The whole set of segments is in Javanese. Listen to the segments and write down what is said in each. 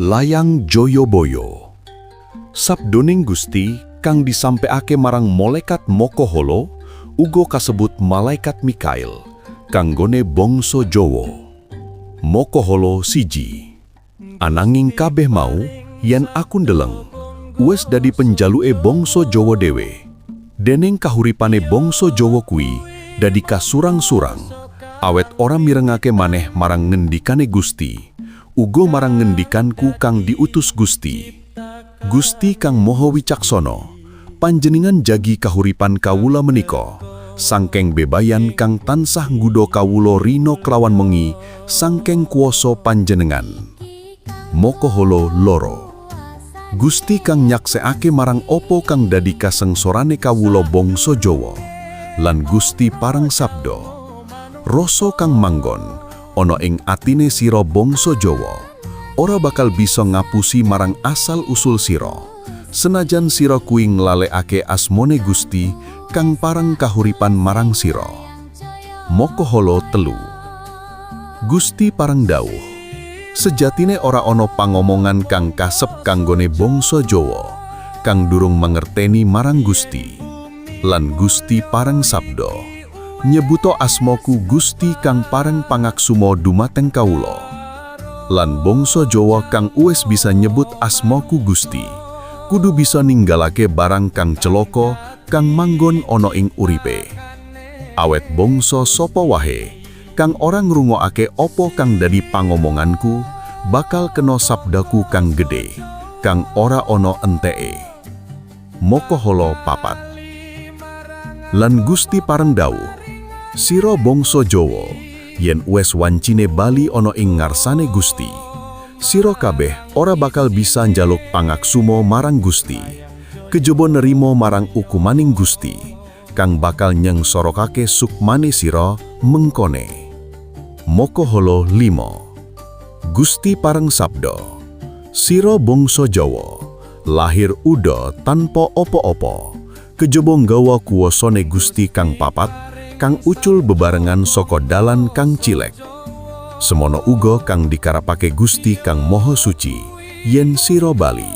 Layang Joyoboyo. Sabdoning Gusti kang disampeake marang malaikat Mokoholo, uga kasebut malaikat Mikail, kanggone bangsa Jawa. Mokoholo 1. Ananging kabeh mau, yen aku ndeleng, wis dadi penjaluke bangsa Jawa dhewe. Dening kahuripane bangsa Jawa kuwi dadi kasurang-surang, awet ora mirengake maneh marang ngendikane Gusti, uga marang ngendikanku kang diutus Gusti. Gusti kang Maha Wicaksana, panjenengan jagi kahuripan kawula menika, sangkeng bebayan kang tansah ngguda kawula rina kelawan wengi, sangkeng kuasa panjenengan. Mokoholo 2. Gusti kang nyaksekake marang opo kang dadi kasengsorane kawula bangsa Jawa, lan Gusti pareng sabda, rasa kang manggon ana ing atine sira bangsa Jawa, ora bakal bisa ngapusi marang asal usul sira, senajan sira kuwi nglalekake asmane Gusti kang pareng kahuripan marang sira. Mokoholo 3. Gusti pareng dawuh, sejatine ora ana pangomongan kang kasep kanggone bangsa Jawa kang durung mangerteni marang Gusti. Lan Gusti pareng sabda, nyebuto asmaku Gusti kang pareng pangaksumo dumateng kawula. Lan bangsa Jawa kang uwes bisa nyebut asmaku Gusti, kudu bisa ninggalake barang kang celaka kang manggon ana ing uripe. Awet bangsa sapa wae kang ora ngrungokake apa kang dadi pangomonganku bakal kena sabdaku kang gedhe, kang ora ana enteke. Mokoholo 4. Lan Gusti pareng dawuh, sira bangsa Jawa, yen wes wancine bali ana ing ngarsane Gusti, sira kabeh ora bakal bisa njaluk pangaksumo marang Gusti, kejaba nerima marang ukumaning Gusti, kang bakal nyengsorokake sukmane sira mengkone. Mokoholo 5. Gusti pareng sabda, sira bangsa Jawa, lahir uda tanpa opo-opo, kejaba nggawa kuwasane Gusti kang papat, kang ucul bebarengan saka dalan kang cilek. Semono uga kang dikarepake Gusti kang Maha Suci, yen sira bali.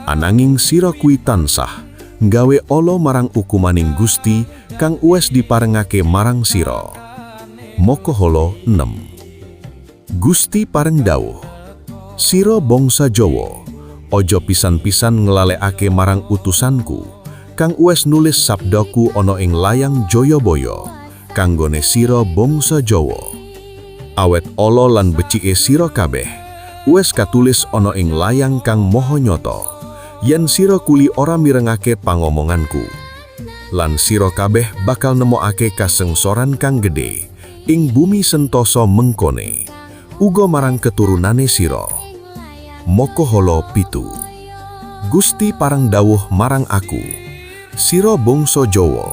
Ananging sira kuwi tansah nggawe ala marang ukumaning Gusti kang uwes diparengake marang sira. Mokoholo 6. Gusti pareng dawuh, sira bangsa Jawa, aja pisan-pisan nglalekake marang utusanku, kang uwes nulis sabdaku ana ing layang Joyoboyo, kanggone sira bangsa Jawa. Awet ala lan becike sira kabeh, uwes katulis ana ing layang kang maha nyata, yen sira kuli ora mirengake pangomonganku. Lan sira kabeh bakal nemokake kasengsoran kang gedhe ing bumi sentosa mengkone, uga marang keturunane sira. Mokoholo 7. Gusti pareng dawuh marang aku, sira bangsa Jawa,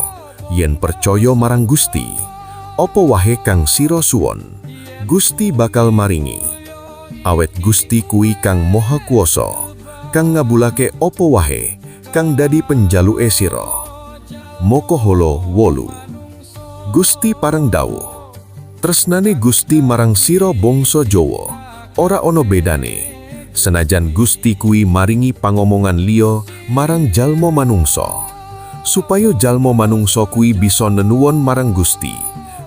yen percaya marang Gusti, apa wae kang sira suwon, Gusti bakal maringi. Awet Gusti kuwi kang Maha Kuwasa, kang ngabulake apa wae kang dadi penjaluke sira. Mokoholo 8. Gusti pareng dawuh, tresnane Gusti marang sira bangsa Jawa ora ana bedane, senajan Gusti kuwi maringi pangomongan liya marang jalma manungsa, supaya jalma manungsa kuwi bisa nenuwun marang Gusti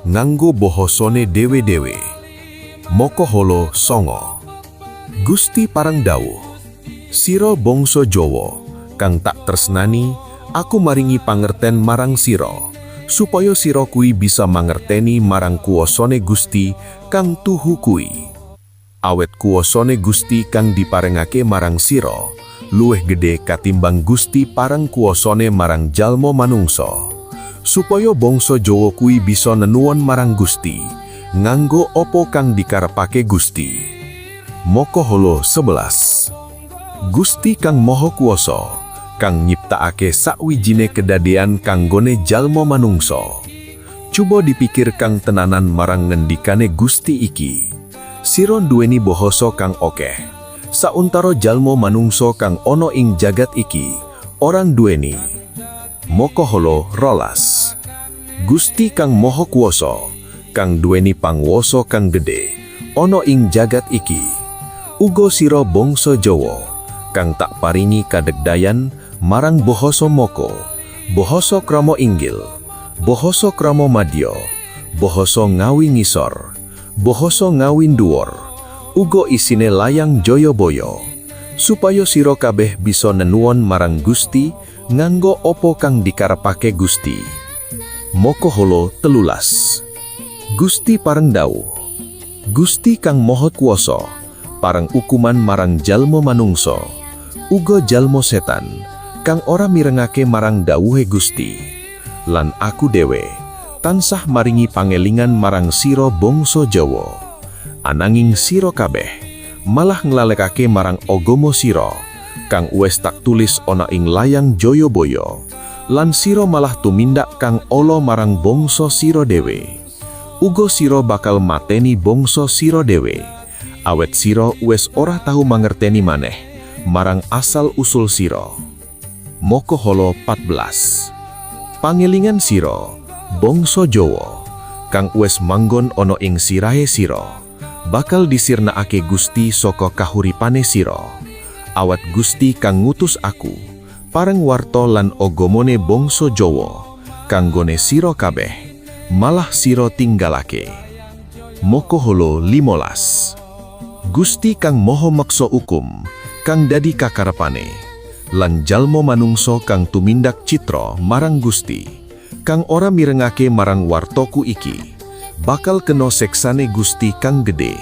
nganggo bahasane dhewe-dhewe. Mokoholo 9. Gusti pareng dawuh, sira bangsa Jawa kang tak tresnani, aku maringi pangerten marang sira, supaya sira kuwi bisa mangerteni marang kuwasane Gusti kang tuhu kuwi. Awet kuwasane Gusti kang diparengake marang sira luwih gedhe katimbang Gusti pareng kuwasane marang jalma manungsa, supaya bangsa Jawa kuwi bisa nenuwun marang Gusti nganggo apa kang dikarepake Gusti. Mokoholo 11. Gusti kang Maha Kuwasa, kang nyiptakake sakwijine kedadean kanggone jalma manungsa. Cuba dipikir kang tenanan marang ngendikane Gusti iki. Sira nduweni bahasa kang akeh. Sauntara jalma manungsa kang ana ing jagat iki ora nduweni. Mokoholo 12. Gusti kang Maha Kuwasa, kang duweni panguwasa kang gedhe ana ing jagat iki. Uga sira bangsa Jawa kang tak paringi kadekdayan marang bahasa Maka, bahasa krama inggil, bahasa krama madya, bahasa Ngawi ngisor, bahasa Ngawi dhuwur, uga isine layang Jayabaya, supaya sira kabeh bisa nenuwun marang Gusti nganggo apa kang dikarepake Gusti. Mokoholo 13. Gusti pareng dawuh. Gusti kang Maha Kuwasa pareng ukuman marang jalma manungsa, uga jalma setan kang ora mirengake marang dawuhe Gusti. Lan aku dhewe tansah maringi pangelingan marang sira bangsa Jawa. Ananging sira kabeh malah nglalekake marang agama sira kang wis tak tulis ana ing layang Jayabaya, lan sira malah tumindak kang ala marang bangsa sira dhewe. Uga sira bakal mateni bangsa sira dhewe, awet sira wis ora tau mangerteni maneh marang asal usul sira. Mokoholo 14. Pangelingan sira, bangsa Jawa, kang wis manggon ana ing sirahe sira, bakal disirnakake Gusti saka kahuripane sira. Awet Gusti kang ngutus aku, pareng warta lan agamane bangsa Jawa, kanggone sira kabeh, malah sira tinggalake. Mokoholo 15. Gusti kang Maha Meksa ukum, kang dadi kakarepane, lan jalma manungsa kang tumindak citra marang Gusti, kang ora mirengake marang wartoku iki, bakal kena seksane Gusti kang gedhe.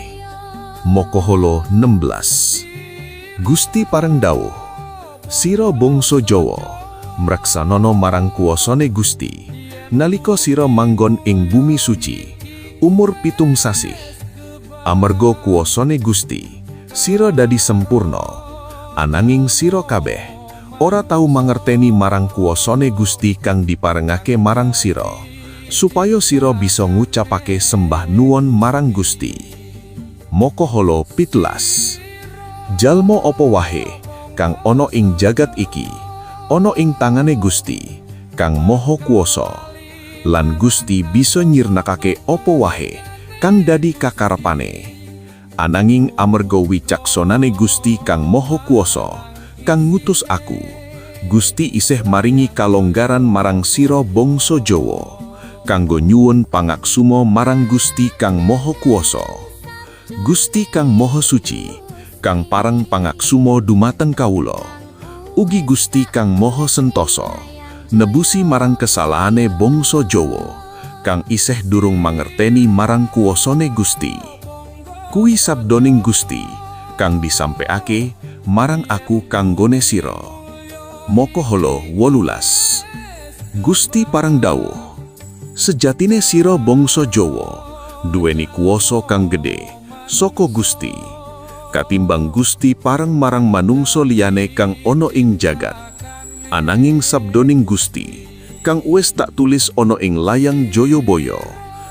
Mokoholo 16. Gusti pareng dawuh, sira bangsa Jawa, mreksanono marang kuwasane Gusti, nalika sira manggon ing bumi suci, umur 7 sasih. Amarga kuwasane Gusti, sira dadi sempurna. Ananging sira kabeh ora tau mangerteni marang kuwasane Gusti kang diparengake marang sira, supaya sira bisa ngucapake sembah nuwun marang Gusti. Mokoholo 17. Jalma apa wae kang ana ing jagat iki, ana ing tangane Gusti kang Maha Kuwasa, lan Gusti bisa nyirnakake apa wae kang dadi kakarepane. Ananging amarga wicaksonane Gusti kang Maha Kuwasa kang ngutus aku, Gusti isih maringi kalonggaran marang sira bangsa Jawa kanggo nyuwun pangaksuma marang Gusti kang Maha Kuwasa. Gusti kang Maha Suci kang pareng pangaksuma dumateng kawula, ugi Gusti kang Maha Sentosa nebusi marang kesalahane bangsa Jawa kang isih durung mangerteni marang kuwasane Gusti. Kuwi sabdoning Gusti kang disampeake marang aku kanggone sira. Mokoholo 18. Gusti pareng dawuh, sejatine sira bangsa Jawa duweni kuwasa kang gedhe saka Gusti katimbang Gusti pareng marang manungsa liyane kang ana ing jagat. Ananging sabdoning Gusti kang wis tak tulis ana ing layang Jayabaya,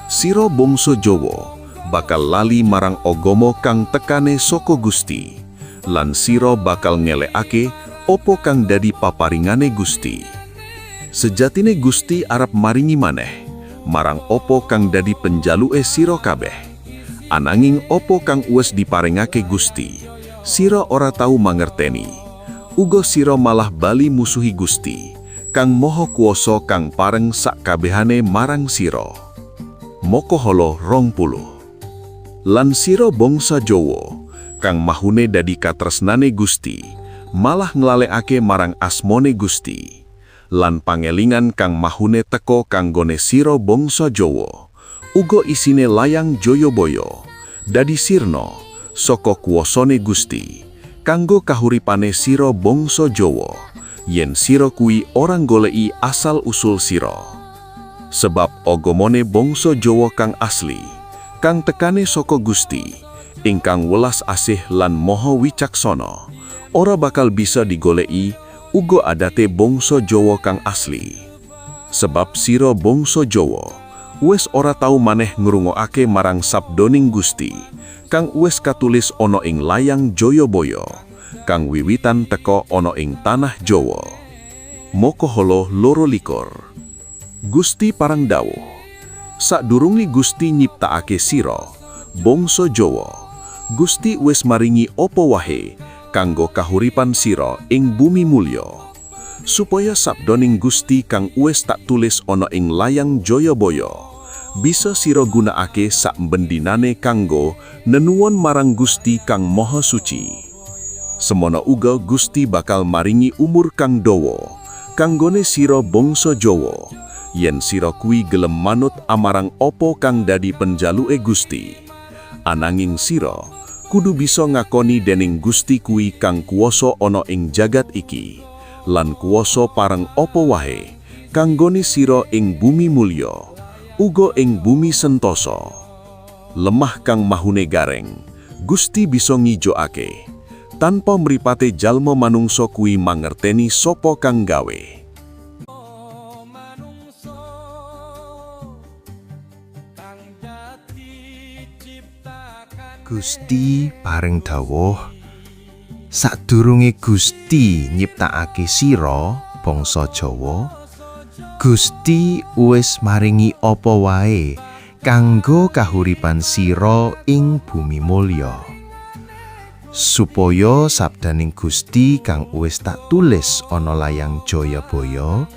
sira bangsa Jawa bakal lali marang agama kang tekane saka Gusti, lan sira bakal ngelekake apa kang dadi paparingane Gusti. Sejatine Gusti arep maringi maneh marang apa kang dadi penjaluke sira kabeh. Ananging apa kang wis diparingake Gusti, sira ora tau mangerteni. Uga sira malah bali musuhi Gusti kang Maha Kuwasa kang pareng sakkabehane marang sira. Mokoholo 20. Lan sira bangsa Jawa kang mahune dadi katresnane Gusti, malah nglalekake marang asmane Gusti. Lan pangelingan kang mahune teka kanggone sira bangsa Jawa, uga isine layang Jayabaya, dadi sirna saka kuwasane Gusti kanggo kahuripane sira bangsa Jawa, yen sira kuwi ora nggoleki asal usul sira. Sebab agamane bangsa Jawa kang asli, kang tekane saka Gusti ingkang welas asih lan maha wicaksana, ora bakal bisa digoleki, uga adate bangsa Jawa kang asli. Sebab sira bangsa Jawa wis ora tau maneh ngrungokake marang sabdoning Gusti kang wis katulis ana ing layang Jayabaya kang wiwitan teka ana ing tanah Jawa. Mokoholo 22. Gusti pareng dawuh, sadurunge Gusti nyiptakake sira bangsa Jawa, Gusti wis maringi opo wae kanggo kahuripan sira ing bumi mulya. Supaya sabdoning Gusti kang wis tak tulis ana ing layang Jayabaya bisa sira gunakake sak bendinane kanggo nenuwun marang Gusti kang Maha Suci. Semono uga Gusti bakal maringi umur kang dawa kanggone sira bangsa Jawa yen sira kuwi gelem manut amarang opo kang dadi penjaluke Gusti. Ananging sira kudu bisa ngakoni dening Gusti kuwi kang kuwasa ana ing jagat iki lan kuwasa pareng opo wae kanggone sira ing bumi mulya uga ing bumi sentosa. Lemah kang mahune gareng, Gusti bisa ngijokake tanpa mripate jalma manungsa kuwi mangerteni sapa kang gawe. Manungsa kang dadi ciptakan. Gusti paring dawuh, sadurunge Gusti nyiptakake sira bangsa Jawa, Gusti wis maringi apa wae kanggo kahuripan sira ing bumi mulya. Supaya sabdaning Gusti kang wis tak tulis ana layang Jayabaya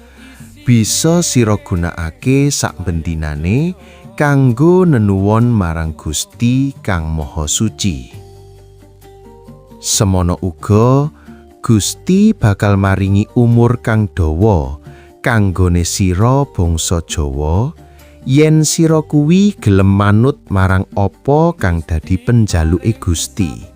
bisa sira gunakake sak bendinane kanggo nenuwun marang Gusti kang Maha Suci. Semono uga Gusti bakal maringi umur kang dawa kanggone sira bangsa Jawa yen sira kuwi gelem manut marang apa kang dadi penjaluke Gusti.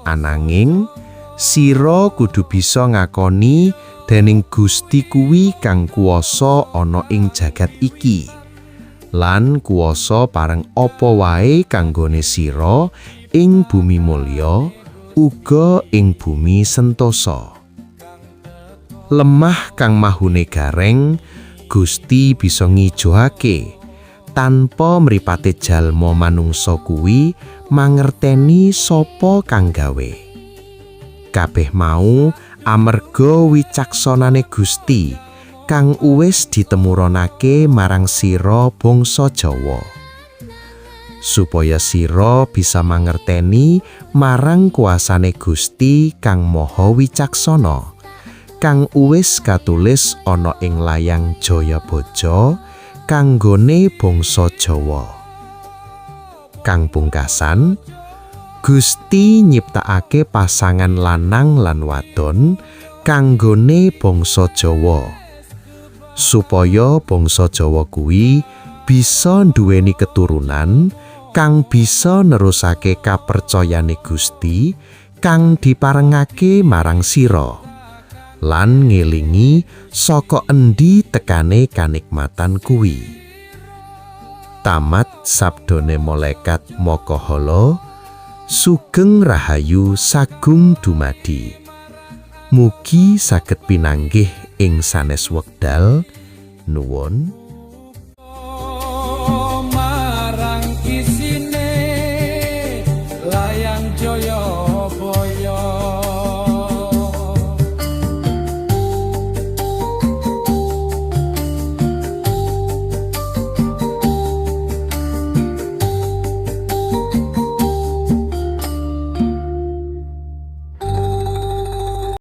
Ananging sira kudu bisa ngakoni dening Gusti kuwi kang kuwasa ana ing jagat iki lan kuwasa pareng apa wae kanggone sira ing bumi mulya uga ing bumi sentosa. Lemah kang mahune gareng, Gusti bisa ngijoake tanpa mripate jalma manungsa kuwi mangerteni sapa kang gawe. Kabeh mau amarga wicaksonane Gusti kang uwis ditemuronake marang sira bangsa Jawa. Supaya sira bisa mangerteni marang kuasane Gusti kang Maha Wicaksana, kang uwis katulis ana ing layang Jayabaja kanggone bangsa Jawa. Kang pungkasan, Gusti nyiptakake pasangan lanang lan wadon kanggone bangsa Jawa. Supaya bangsa Jawa kuwi bisa nduweni keturunan kang bisa nerusake kapercayane Gusti kang diparengake marang sira lan ngelingi saka endi tekane kanikmatan kuwi. Tamat sabdone malaikat Makahala, sugeng rahayu sagung dumadi. Mugi saged pinanggih ing sanes wekdal. Nuwun.